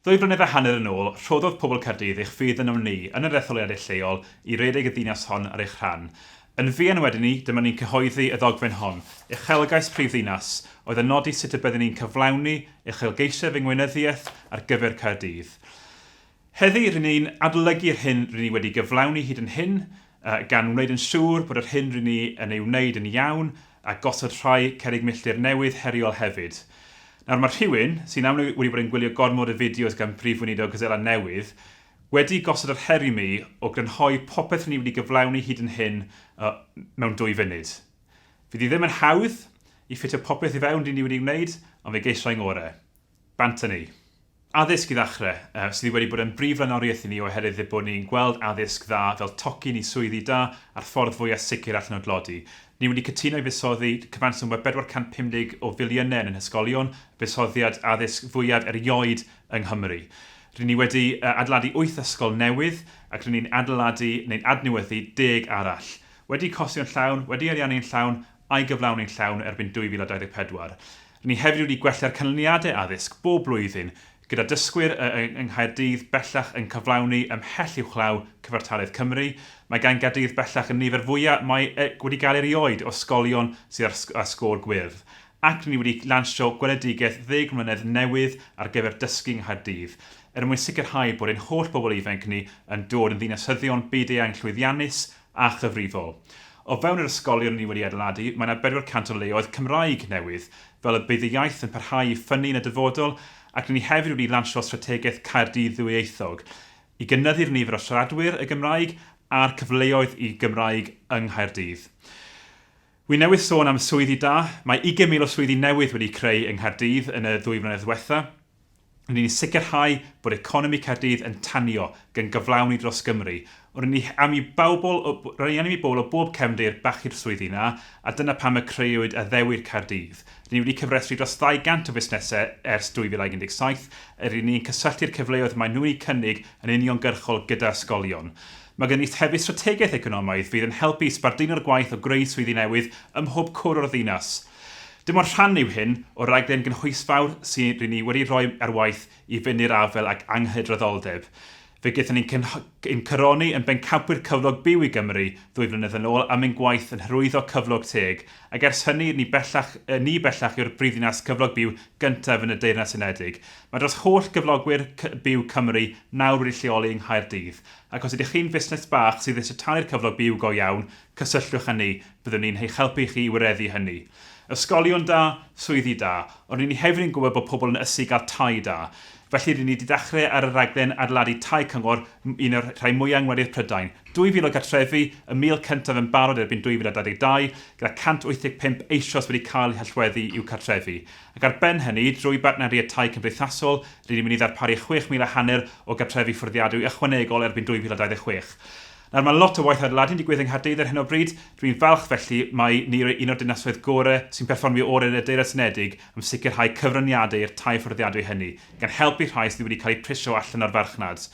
Ddwy flynedd a hanner yn ôl, rhoddodd pobl Caerdydd eich ffydd ynom ni, yn yr etholiadau lleol, i redeg y ddinas hon ar eich rhan. Yn fuan wedyn 'ny, dyma ni'n cyhoeddi y ddogfen hon, Uchelgais Prifddinas, oedd yn nodi sut y byddwn ni'n cyflawni uchelgeisiau fy ngweinyddiaeth ar gyfer Caerdydd. Heddi, ry'n ni'n adolygu'r hyn ry'n ni wedi gyflawni hyd yn hyn, gan wneud yn siŵr bod yr hyn ry'n ni yn ei wneud yn iawn, a gosod rhai cerrig milltir newydd heriol hefyd. Nawr, mae rhywun, sy'n amlwg wedi bod yn gwylio gormod o fideos gan Brif Weinidog Seland Newydd, wedi gosod yr her i mi o grynhoi popeth ry'n ni wedi gyflawni hyd yn hyn mewn dwy funud. Fydd hi ddim yn hawdd i ffitio popeth i fewn ry'n ni wedi wneud, ond fe geisiai ngorau. Bant â ni. Addysg i ddechrau, sydd wedi bod yn brif flaenoriaeth i ni oherwydd ein bod ni'n gweld addysg dda fel tocyn i swyddi da a'r ffordd fwyaf sicr allan o dlodi. Ni wedi cytuno i fuddsoddi cyfanswm o 450 o filiynau yn ein hysgolion, y buddsoddiad addysg fwyaf erioed yng Nghymru. Ry'n ni wedi adeiladu wyth ysgol newydd ac ry'n ni'n adeiladu neu'n adnewyddu deg arall. Wedi costio'n llawn, wedi ariannu'n llawn a'i gyflawni'n llawn erbyn 2024. Ry'n ni hefyd wedi gwella'r canlyniadau addysg bob blwyddyn, gyda dysgwyr yng Nghaerdydd bellach yn cyflawni ymhell uwchlaw cyfartaledd Cymru. Mae gan Gaerdydd bellach y nifer fwyaf mae e wedi gael erioed o ysgolion sydd â sgôr gwyrdd. Ac ry'n ni wedi lansio gweledigaeth ddeg mlynedd newydd ar gyfer dysgu yng Nghaerdydd, er mwyn sicrhau bod ein holl bobl ifanc ni yn dod yn ddinasyddion byd-eang llwyddiannus a chyfrifol. O fewn yr ysgolion ni wedi adeiladu, mae 'na 400 o leoedd Cymraeg newydd, fel y bydd y iaith yn parhau i ffynnu yn y dyfodol, ac ry'n ni hefyd wedi lansio strategaeth Caerdydd ddwyieithog, i gynyddu'r nifer o siaradwyr y Gymraeg a'r cyfleoedd i Gymraeg yng Nghaerdydd. Wi newydd sôn am swyddi da, mae 20,000 o swyddi newydd wedi creu yng Nghaerdydd yn y ddwy flynedd ddiwetha'. Rydyn ni'n sicrhau bod economi Caerdydd yn tanio, gan gyflawni dros Gymru. Rydyn ni am i bobl, rydyn ni am i bobl o bob cefndir bachu'r swyddi 'na, a dyna pam y crëwyd Addewid Caerdydd. Rydyn ni wedi cyfrestru dros 200 o fusnesau ers 2017, a rydyn ni'n cysylltu'r cyfleoedd maen nhw'n eu cynnig yn uniongyrchol gyda ysgolion. Mae gen i hefyd strategaeth economaidd fydd yn helpu i sbarduno'r gwaith o greu swyddi newydd ym mhob cwr o'r ddinas. Dim ond rhan yw hyn o raglen gynhwysfawr sy'n ry'n ni wedi rhoi ar waith i fynd i'r afael ag anghydraddoldeb. Fe gaethon ni'n ein coroni yn bencampwyr cyflog byw i Gymru ddwy flynedd yn ôl am ein gwaith yn hyrwyddo cyflog teg, ac ers hynny ni bellach ni bellach yw'r brifddinas cyflog byw gyntaf yn y Deyrnas Unedig. Mae dros holl gyflogwyr byw Cymru nawr wedi lleoli yng Nghaerdydd, ac os ydych chi'n fusnes bach sydd eisiau talu'r cyflog byw go iawn, cysylltwch â ni, byddwn ni'n eich helpu chi i wireddu hynny. Ysgolion da, swyddi da, ond ry'n ni hefyd yn gwybod bod pobl yn ysu i gael tai da. Felly ry'n ni 'di dechrau ar y rhaglen adeiladu tai cyngor, un o'r rhai mwyaf yng ngwledydd Prydain. 2,000 o gartrefi, y 1,000 cyntaf yn barod erbyn 2022, gyda 185 eisoes wedi cael eu hallweddi i'w cartrefi. Ac ar ben hynny, drwy bartneriaid tai cymdeithasol, ry'n ni'n mynd i ddarparu 6,000 a hanner o gartrefi fforddiadwy ychwanegol erbyn 2026. Nawr, mae lot o waith adeiladu'n digwydd yng Nghaerdydd ar hyn o bryd. Dwi'n falch felly mai ni yw un o'r dinasoedd gorau sy'n perfformio orau yn y Deyrnas Unedig am sicrhau cyfraniadau i'r tai fforddiadwy hynny, gan helpu rhai sydd wedi cael eu prisio allan o'r farchnad.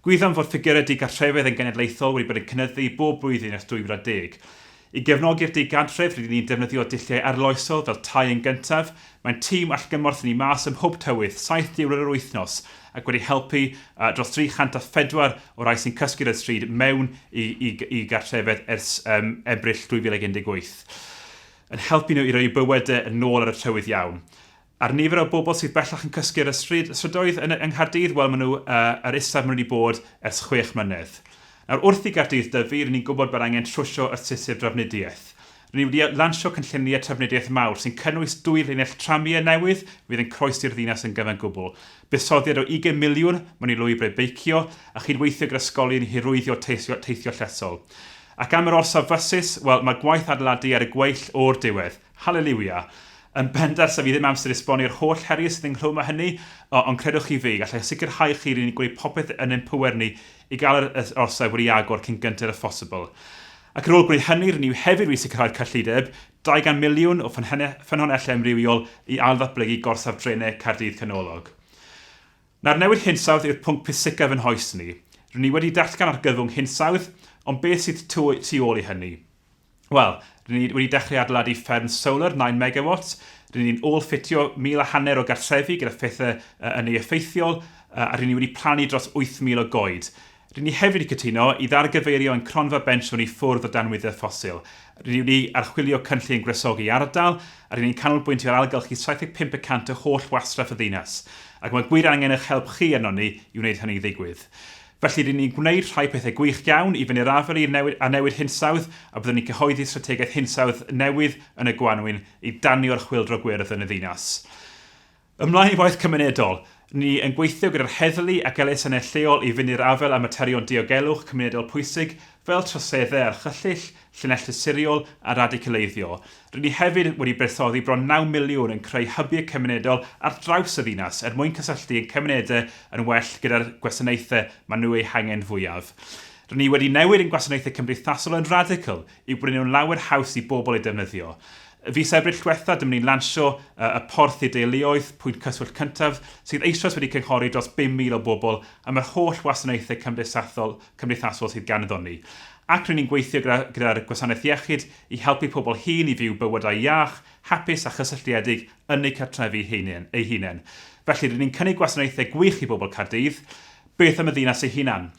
Gwyddom fod ffigurau digartrefedd yn genedlaethol wedi bod yn cynyddu bob blwyddyn ers 2010. I gefnogi'r digartref, rydyn ni'n defnyddio dulliau arloesol fel Tai yn Gyntaf. Mae'n tîm allgymorth ni mas ym mhob tywydd, saith diwrnod yr wythnos, ac wedi helpu dros 304 o rai sy'n cysgu ar y stryd mewn i, i, i gartrefedd ers um, Ebrill 2018. Yn helpu nhw i roi eu bywydau yn ôl ar y trywydd iawn. A'r nifer o bobl sydd bellach yn cysgu ar y stryd, strydoedd yn, yng Nghaerdydd, wel, maen nhw uh, yr isaf maen nhw wedi bod ers chwech mlynedd. Nawr, wrth i Gaerdydd dyfu, rŷn ni'n gwybod bod angen trwsio y system drafnidiaeth. Rŷn ni wedi lansio cynlluniau trafnidiaeth mawr sy'n cynnwys dwy linell tramiau newydd fydd yn croesi'r ddinas yn gyfan gwbl, buddsoddiad o 20 miliwn mewn i lwybrau beicio, a chyd-weithio gyda ysgolion i hyrwyddo teithio, teithio llesol. Ac am yr orsaf fysus, wel, mae'r gwaith adeiladu ar y gweill o'r diwedd. Haleliwia! Yn bendant, 'sa fi ddim amser i esbonio'r holl heriau sydd ynghlwm â hynny, ond credwch chi fi, gallai sicrhau chi ry'n ni'n gwneud popeth yn ein pŵer ni i gael yr orsaf wedi agor cyn gynted â phosibl. Ac ar ôl gwneud hynny, ry'n ni hefyd wedi sicrhau'r cyllideb, 200 miliwn o ffynhonnellau amrywiol i ail-ddatblygu gorsaf drenau Caerdydd Canolog. Nawr, newid hinsawdd yw'r pwnc pwysicaf yn hoes ni. Ry'n ni wedi datgan argyfwng hinsawdd, ond beth sydd tu ôl i hynny? Wel, rŷn ni wedi dechrau adeiladu fferm solar 9 megawatts, Rydyn ni'n ôl-ffitio 1,500 o gartrefi gyda phethau ynni effeithiol, a rydyn ni wedi plannu dros 8,000 o goed. Rydyn ni hefyd wedi cytuno i ddargyfeirio ein cronfa bensiwn i ffwrdd o danwyddau ffosil. Rydyn ni wedi archwilio cynllun gwresogi ardal, a rydyn ni'n canolbwyntio ar ailgylchu 75 y cant o holl wastraff y ddinas. Ac mae gwir angen eich help chi arnon ni i wneud hynny ddigwydd. Felly, rydyn ni'n gwneud rhai pethau gwych iawn i fynd i'r afael i'r newid, â newid hinsawdd, a byddwn ni'n cyhoeddi strategaeth hinsawdd newydd yn y gwanwyn i danio'r chwyldro gwyrdd yn y ddinas. Ymlaen i waith cymunedol. Ni yn gweithio gyda'r heddlu ac elusennau lleol i fynd i'r afael â materion diogelwch cymunedol pwysig fel troseddau ar chyllyll, llinellau siriol a radicaleiddio. Rydyn ni hefyd wedi buddsoddi bron 9 miliwn yn creu hybiau cymunedol ar draws y ddinas er mwyn cysylltu ein cymunedau yn well gyda'r gwasanaethau maen nhw eu hangen fwyaf. Rydyn ni wedi newid ein gwasanaethau cymdeithasol yn radical i'w gwneud nhw'n lawer haws i bobl eu defnyddio. Fis Ebrill diwetha, dyma ni'n lansio y Porth i Deuluoedd, pwynt cyswllt cyntaf, sydd eisoes wedi cynghori dros 5,000 o bobl am yr holl wasanaethau cymdeithasol, cymdeithasol sydd ganddon ni. Ac rŷn ni'n gweithio gyda, gyda'r Gwasanaeth Iechyd i helpu pobl hŷn i fyw bywydau iach, hapus a chysylltiedig yn eu cartrefi hunain, eu hunain. Felly, rŷn ni'n cynnig gwasanaethau gwych i bobl Caerdydd. Beth am y ddinas ei hunan?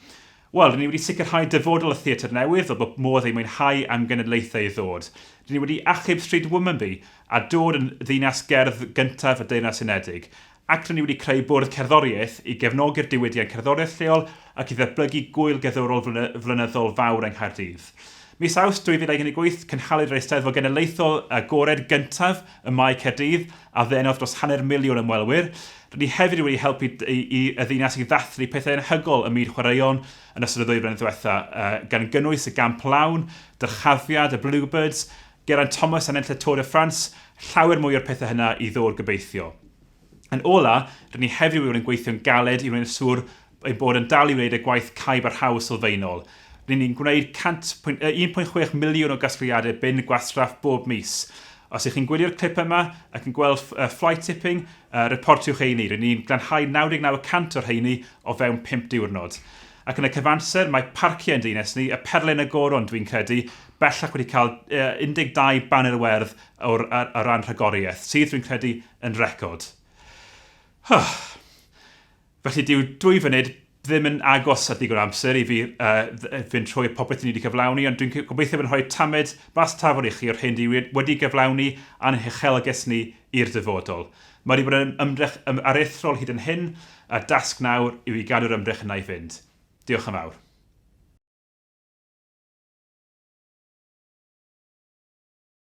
Wel, rŷn ni wedi sicrhau dyfodol y theatr newydd fel bod modd ei mwynhau am genedlaethau i ddod. Rŷn ni wedi achub Stryd Womanby a dod yn ddinas gerdd gyntaf y Deyrnas Unedig. Ac rŷn ni wedi creu bwrdd cerddoriaeth i gefnogi'r diwydiant cerddoriaeth lleol ac i ddatblygu gŵyl gerddorol flynyddol fawr yng Nghaerdydd. Mis Awst 2018, cynhaliwyd yr Eisteddfod Genedlaethol Agored gyntaf ym Mae Caerdydd, a ddenodd dros hanner miliwn ymwelwyr. Rydyn ni hefyd wedi helpu i, i y ddinas i ddathlu pethau anhygoel ym myd chwaraeon yn ystod y ddwy flynedd ddiwetha, gan gynnwys y Gamp Lawn, dyrchafiad y Bluebirds, Geraint Thomas yn ennill y Tour de France, llawer mwy o'r pethau hynna i ddod gobeithio. Yn ola, rydyn ni hefyd wedi bod yn gweithio'n galed i wneud yn siŵr ein bod yn dal i wneud y gwaith cau barhaus sylfaenol. Rydyn ni'n gwneud 1.6 miliwn o gasgliadau bin gwastraff bob mis. Os ych chi'n gwylio'r clip yma ac yn gweld fly tipping, reportiwch e i ni. Rydyn ni'n glanhau 99 y cant o'r rheini o fewn 5 diwrnod. Ac yn y cyfamser, mae parciau yn dinas ni, y Perlen y Goron dwi'n credu, bellach wedi cael 12 baner werdd o'r, o ran rhagoriaeth, sydd, dwi'n credu, yn record. Felly dyw dwy funud ddim yn agos at ddigon o amser i fi fynd trwy popeth ni wedi cyflawni, ond dwi'n gobeithio bod yn rhoi tamed bas tafod i chi o'r hyn di wedi gyflawni a'n huchelgais ni i'r dyfodol. Mae wedi bod yn ymdrech aruthrol hyd yn hyn, a'r dasg nawr yw i gadw'r ymdrech yna i fynd. Diolch yn fawr.